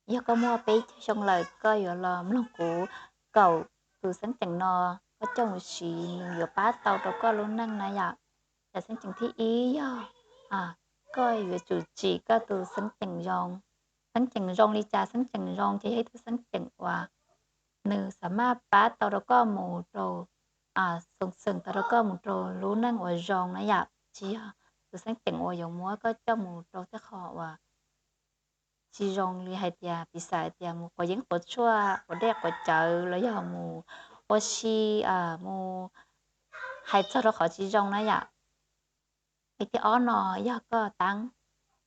Yog koj muaj peb caug xyoo lawm, koj yuav los mloog kuv kaum tus xeeb ceem no, koj coj mus siv nws yuav pab tau rau koj lub neej na yom. Cov xeeb ceem thib ib yog koj yuav tsum tsim koj tus xeeb ceem zoo. Xeeb ceem zoo li cas? Xeeb ceem zoo ces yog ib tug xeeb ceem uas nws xav maj pab tau rau koj mus rau, xoo xeem tau rau koj mus rau lub neej uas zoo na yom. Tsis yog tus xeeb ceem uas yuav muab koj coj mus rau tej qho uas tsis zoo li hais tias piv xam hais tias mus quav yeeb quav tshuaj, quav dej quav cawv los yog mus ua si, mus hais txog rau qhov tsis zoo na yom. Qhov thib ob no yog koj tab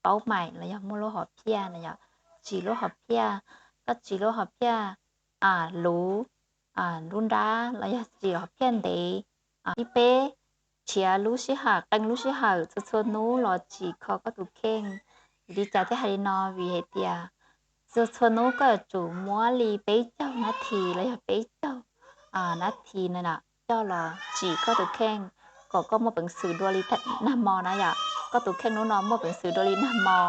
paub mais los yog muaj lub hom phiaj na yom. Tsim lub hom phiaj, koj tsim lub hom phiaj luv lub nrab los yog tsim hom phiaj ntev. Thib peb, nrhiav lub sij hawm, qee lub sij hawm txhua txhua hnub los tsim kho koj tus kheej. Vim li cas thiaj hais li no? Vim hais tias txhua txhua hnub koj yuav tsum muab li peb caug nab thi los yog peb caug nab thi na coj los tsim koj tus kheej kom koj muaj peev xwm dua li nag hmo na yom. Koj tus kheej hnub no muaj peev xwm dua li nag hmo.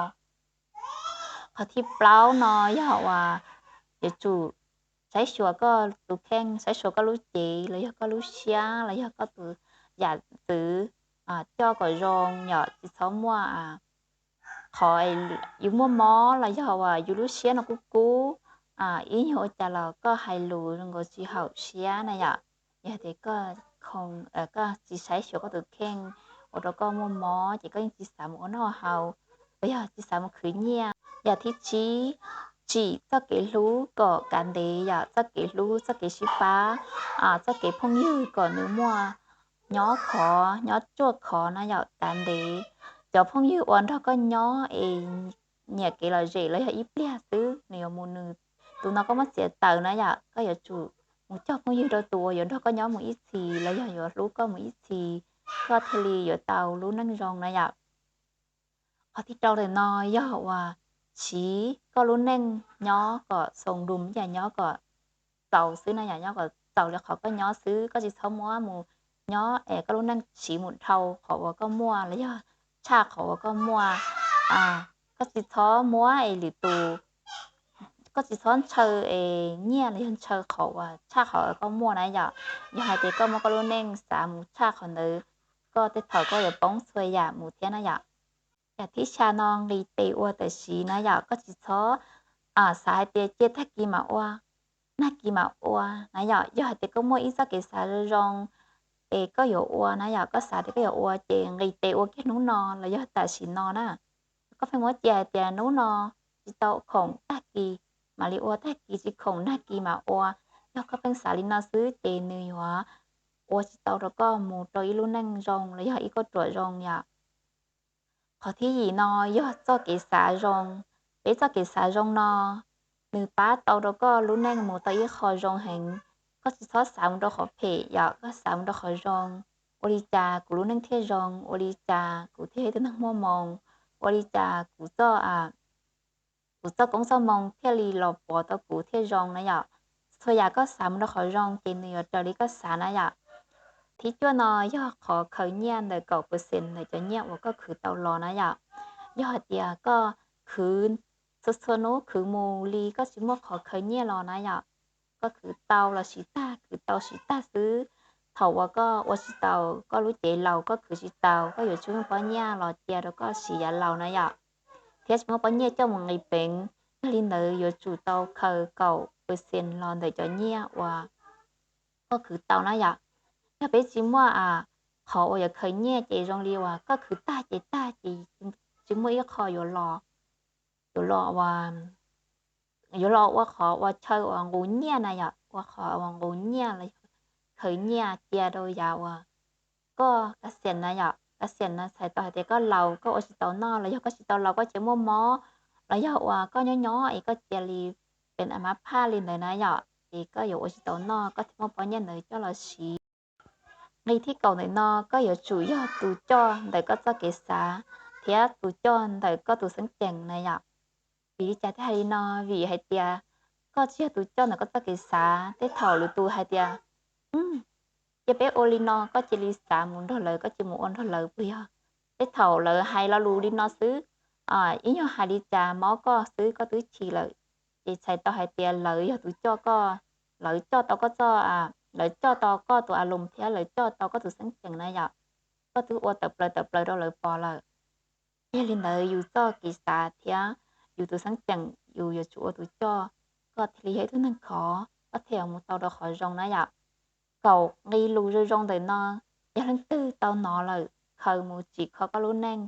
Qhov thib plaub no yog uas yuav tsum saib xyuas koj tus kheej, saib xyuas koj lub cev los yog koj lub siab los yog koj tus yam ntxwv coj kom zoo yom. Tsis txhob muaj qhov yus muaj mob los yog uas yus lub siab no kub kub, ib nyuag ua cas los koj hais lus zoo nkaus tsis haum siab na yom. Yog tias koj, koj tsis saib xyuas koj tus kheej, ua rau koj muaj mob ces koj yeej tsis xav mus ua noj haus, los yog tsis xav mus khwv nyiaj. Yam thib tsib, tsim txoj kev hlub kom kav ntev yom. Txoj kev hlub, txoj kev sib pab, txoj kev phooj ywg kom nws muaj nyob khov, nyob ruaj khov na yom, kav ntev. Cov phooj ywg uas nrog koj nyob es nyiam kev lom zem los yog ib pliag xwb nws yuav mus, nws, tus no koj muab txiav tawm na yom. Koj yuav tsum mus cog phooj ywg rau tus uas yuav nrog koj nyob mus ib txhis los yog yuav hlub koj mus ib txhis, koj thiaj li yuav tau lub neej zoo na yom. Qhov thib rau ntawm no yog uas siv koj lub neej nyob kom xoo dum, yam nyob kom txaus xwb na yom, nyob kom txaus li qhov koj nyob xwb. Koj tsis txhob muab mus nyob es koj lub neej siv mus dhau qhov uas koj muaj los yog tshaj qhov uas koj muaj. Koj tsis txhob muab es lwm tus, koj tsis txhob ntshaw es nyiaj los yog ntshaw qhov uas tshaj qhov uas koj muaj na yom. Yog hais tias koj muab koj lub neej xav mus tshaj qhov ntawd, koj tej thaum koj yuav poob txhua yam mus thiab na yom. Yam thib xya no nqis tes ua tam sim na yom. Koj tsis txhob xav hais tias cia tag kis mam ua, nag kis mam ua na yom. Yog hais tias koj muaj ib txoj kev xav zoo zoo es koj yuav ua na yom, koj xav tias koj yuav ua ces nqis tes ua kiag hnub no los yog tam sim no na. Koj pheej muab cia hais tias hnub no tsis tau khoom tag kis mam li ua, tag kis tsis khoom nag kis mam ua. Yog koj pheej xav li no xwb ces nws yuav ua tsis tau rau koj mus rau ib lub neej zoo los yog ib kauj ruam zoo yom. Qhov thib yim no yog txoj kev xav zoo. Peb txoj kev xav zoo no nws pab tau rau koj lub neej mus tau ib qho zoo heev. Koj tsis txhob xav mus rau qhov phem yom, koj xav mus rau qhov zoo. Ua li cas kuv lub neej thiaj zoo? Ua li cas kuv thiaj yog ib tug neeg muaj hmoo? Ua li cas kuv txoj, kuv txoj koob txoj hmoo thiaj li los pov tau kuv thiaj zoo na yom. Txhua yam koj xav mus rau qhov zoo ces nws yuav raws li koj xav na yom. Thib cuaj no yog qhov khaws nyiaj ntawm kaum percent ntawm cov nyiaj uas koj khwv tau los na yom. Yog hais tias koj khwv txhua txhua hnub khwv mus li koj tsis muaj qhov khaws nyiaj los na yom, koj khwv tau los siv tag, khwv tau siv tag xwb. Thaum uas koj ua tsis tau, koj lub cev laus koj khwv tsis tau, koj yuav tsis muaj pob nyiaj los cia rau koj siv yav laus na yom, thiab tsis muaj pob nyiaj coj mus nqis peev. Yog li ntawd yuav tsum tau khaws kaum percent los ntawm cov nyiaj uas koj khwv tau na yom. Yog peb tsis muaj qhov uas yuav khaws nyiaj ces zoo li uas koj khwv tag ces tag ces tsis muaj ib qho yuav los, yuav los ua, yuav los ua qhov uas chaw uas nqus nyiaj na yom, ua qhov uas nqus nyiaj los yog khaws nyiaj cia rau yav uas koj ka xiam na yom. Ka xiam no txhais tau hais tias koj laus koj ua tsis tau noj los yog koj tsis tau laus koj cia muaj mob, los yog uas koj nyob nyob es koj cia li pem a mab phaj li ntawd na yom, ces koj yuav ua tsis tau noj koj thiaj muaj pob nyiaj ntawd coj los siv. Nqi thib kaum ntawm no koj yuav tsum yog tus coj ntawm koj txoj kev xav thiab tus coj ntawm koj tus xeeb ceem na yom. Vim li cas thiaj hais li no? Vim hais tias koj tsis yog tus coj ntawm koj txoj kev xav, tej thaum lwm tus hais tias cia peb ua li no, koj cia li xav mus nrog lawv, koj cia mus ua nrog lawv puas yog? Tej thaum lawv hais lo lus li no xwb, ib nyuag hais li cas mob koj xwb koj twb chim lawm. ces txhais tau hais tias lawv yog tus coj koj, lawv coj tau koj txoj, lawv coj tau koj tus a lus thiab lawv coj tau koj tus xeeb ceem na yom. Koj twb ua tawm plaws tawm plaws rau lawv pom lawm. Yog li ntawd yus txoj kev xav thiab yus tus xeeb ceem yus yuav tsum ua tus coj, koj thiaj li yog ib tug neeg khov, koj thiaj yuav mus tau rau qhov zoo na yom. Kaum nqe lus zoo zoo ntawm no, yog leej twg tau hnov lawm khaws mus tsim kho koj lub neej,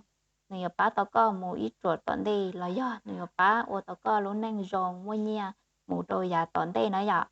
nws yuav pab tau koj mus ib ruam tom ntej los yog nws yuav pab ua tau koj lub neej zoo muaj nyiaj mus rau yav tom ntej na yom.